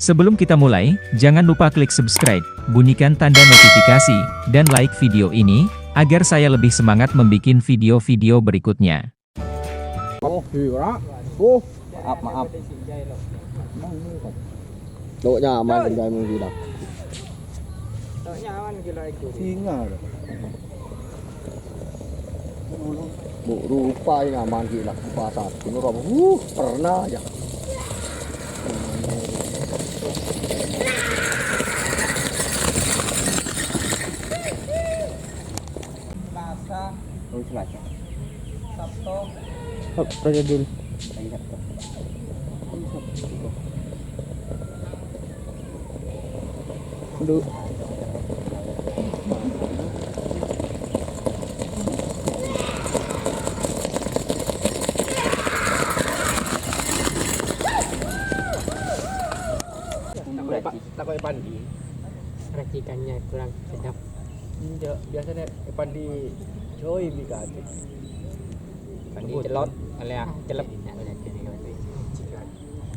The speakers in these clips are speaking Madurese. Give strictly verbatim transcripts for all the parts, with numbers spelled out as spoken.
Sebelum kita mulai, jangan lupa klik subscribe, bunyikan tanda notifikasi, dan like video ini, agar saya lebih semangat membuat video-video berikutnya. Oh, iya. Oh, maaf, maaf. Tuh, nyaman, kan, kayak mau bilang. Nyaman gila itu. Singa. Bu, rupa ini aman gila. Pasar. Ini rupa. Uh, pernah ya. Selasa. Oh, Selasa. Sabtu. Oh, Raja Dul. Hari Sabtu. Aduh. Tako'è Pa-, tako'è Pandi. Racikannya kurang sedap. Enggak, biasanya Pandi joy bi' kate. Pandi celot, oleh celep.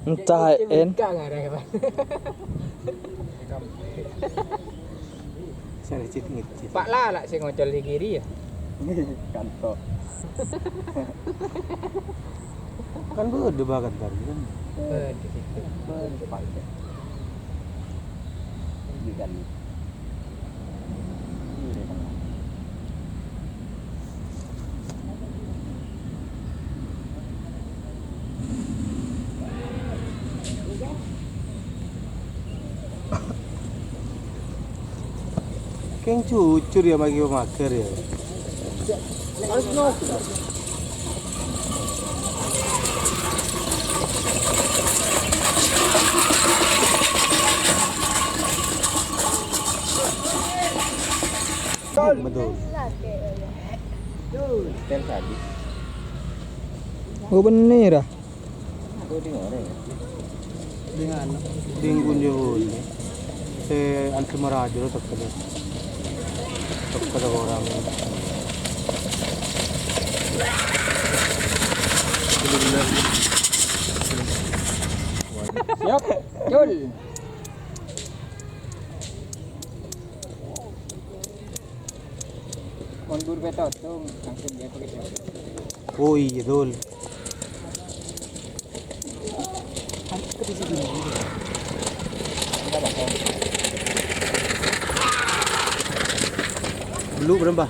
Entah, En. Enggak, enggak ada, Pak. Saya cit ngecit. Pak Lala sing ngocol di kiri ya? Kanto. Kan bâdâ bakat tadi kan. Bâdâ. Bâdâ, Pak. Di kali. Keng jujur ya, bagi pemager ya. Betul. Oh, bener ah. Ding anu. Ding kunjung. Se ansem raja lo tekke. Tekke orang. Siap, Jul. Mundur beto, tuh, langsung dia pakai siap. Oh iya, Dul. Belum, belum, Bah.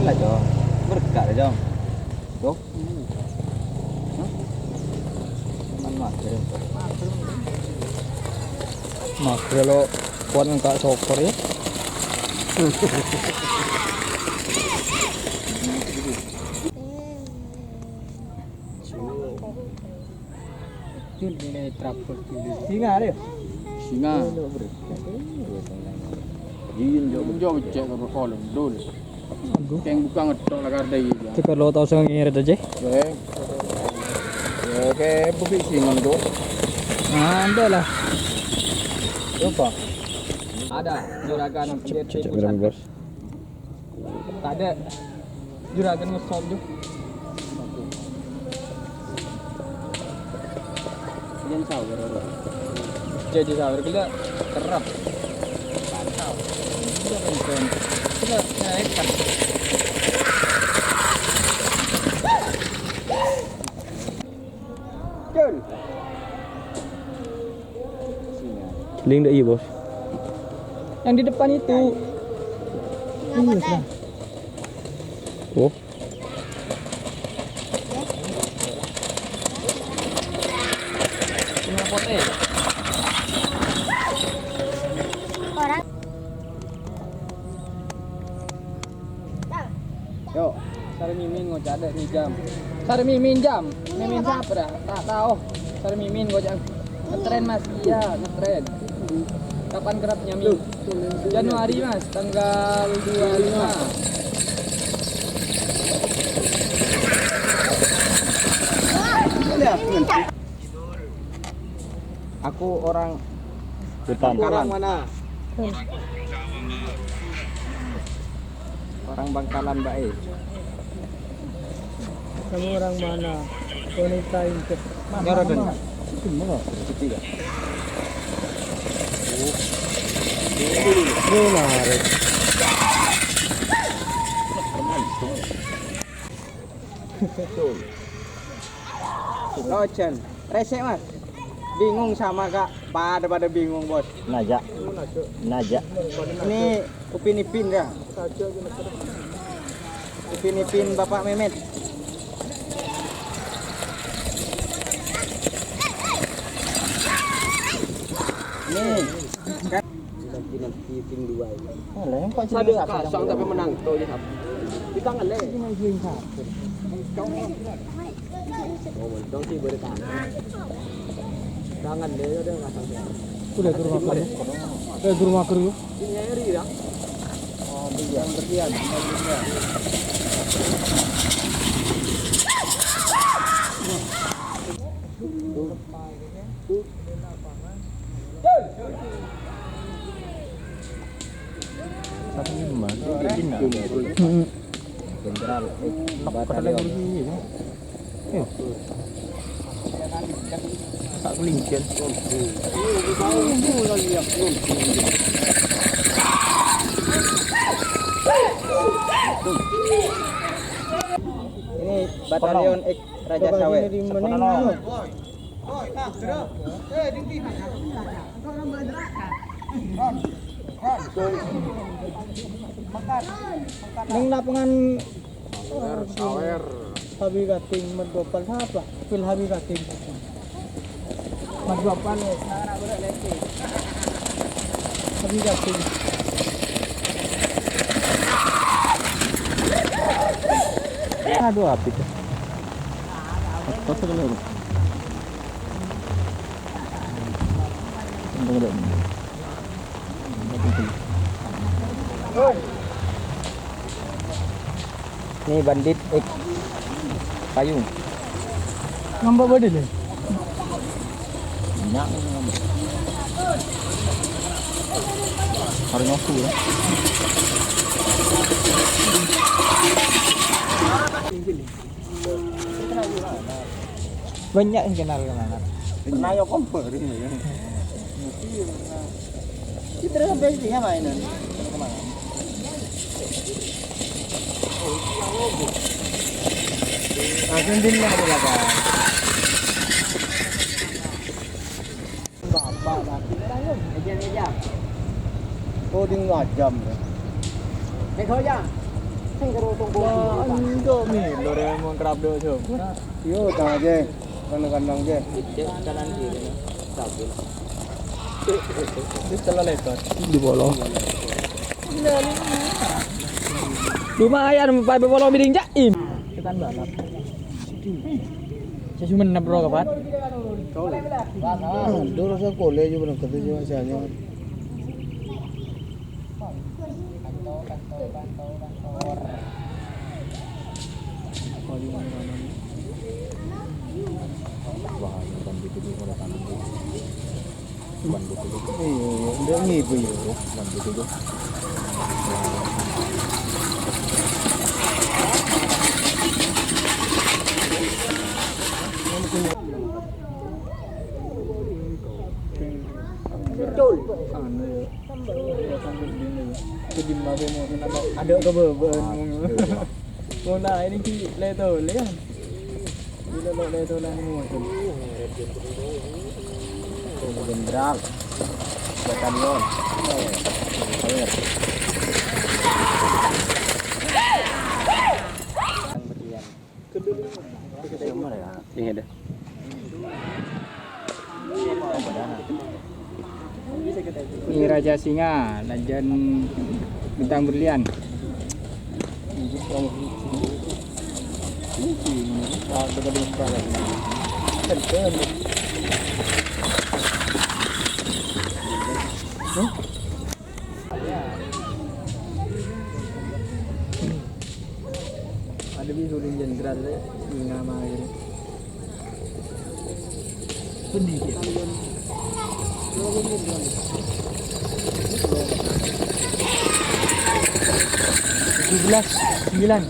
Lah, Jong. Berkah, Jong. Tuh. Hah? Cuman mager. Mager lo kuat ngangkat sopor ya. Singa deh. Singa. Iya, Jong. Jong, cek ke kolom, Dul. Aduh. Keng buka ngetok lah kardai ya. Kita lo tau sing ngirit aja. Oke. Ya, oke, bukti sih ngantuk. Ada lah. Apa? Ada juragan. Cek, cek, cek, berapa, Bos? Ada juragan ngesot, Jok. Jangan sahur, apa? Jadi sahur gila kerap. Pantau. Gila kenceng. Gila naik kan. Jul. Ling dek iya, Bos. Yang di depan itu. Iya, Bos. Oh. Orang. Yo, Sari Mimin ngoca' dek ni jam. Sari Mimin jam. Mimin siapa dah? Tak tahu. Sari Mimin ngoca'. Ngetren, Mas. Iya, ngetren. Kapan kerapnya, Mi? Januari, Mas, tanggal dua puluh lima. Aku orang depan. Aku orang mana? Orang Bangkalan, Mbak, eh. Kamu orang mana? Wanita inggih. Nyoro, Don. Itu mana? Itu ya. Ini menarik. Ojan. Resek, Mas. Bingung sama, Kak. Pada-pada bingung, Bos. Naja. Naja. Ini Upin Ipin, ya. Upin Ipin Bapak Memet. Nih, kan. Nanti, nanti tim dua ini. Alah, yang paling Sadar jelas kosong tapi menang tuh ya. Kita ngelek. Ini main game satu. Ngomong dong sih, boleh tahan. Jangan deh, udah nggak sampai. Udah, ke rumah kamu. Eh, ke rumah kamu. Ini ngeri ya. Oh, iya. Yang berdiam, yang berdiam. Satu lima, itu gini. Mm-mm. Jenderal, eh, Nok, batalion. Padahal yang ini, ya. Eh. Tak kelingkian. Ini batalion X Raja Sawit. Ini di mana, Nok? Neng lapangan Sawer, Sawer. Habi Kating, Medopal apa? Pil Habi Kating. Medopal. Habi Kating. Aduh, api tuh. Apa tuh kalau Ini bandit, eh, payung. Nampak badai deh. Banyak ini nampak. Hari ngaku ya. Banyak yang kenal-kenal. Pernah ya, kompor ini ya. Itu sampai sini ya mainan. Langsung di mana, Bapak? Bapak, Bapak. Eja, eja. Oh, di ngajam, ya. Nego, ya. Sing karo tunggu. Wah, endo mi, lho, re, mon kerap do, coba. Yo, tang aja. Kandang-kandang aja. Cek kanan kiri, stabil. Di tela lebar. Di bolo. Lumayan, Pak, bolo miring, Cak. Im. Tekan balap. Saya cuma enam bro, kapan? Dulu saya kuliah juga belum ketemu sama saya. Wah, ini kan gitu, orang tanam tuh. Iya, iya, ndak ngibu ya. Betul. Anu ya. Ada ke bawah. Mona ini ki leto le ya. Bila lo leto lah ni musim. Jenderal. Batalion. Sawer. Yang berlian. Ini ada. Ini Raja Singa, Raja Bintang Berlian. Ada bi suling jenderal le, singa main. Sedih ya. Tujuh belas, sembilan.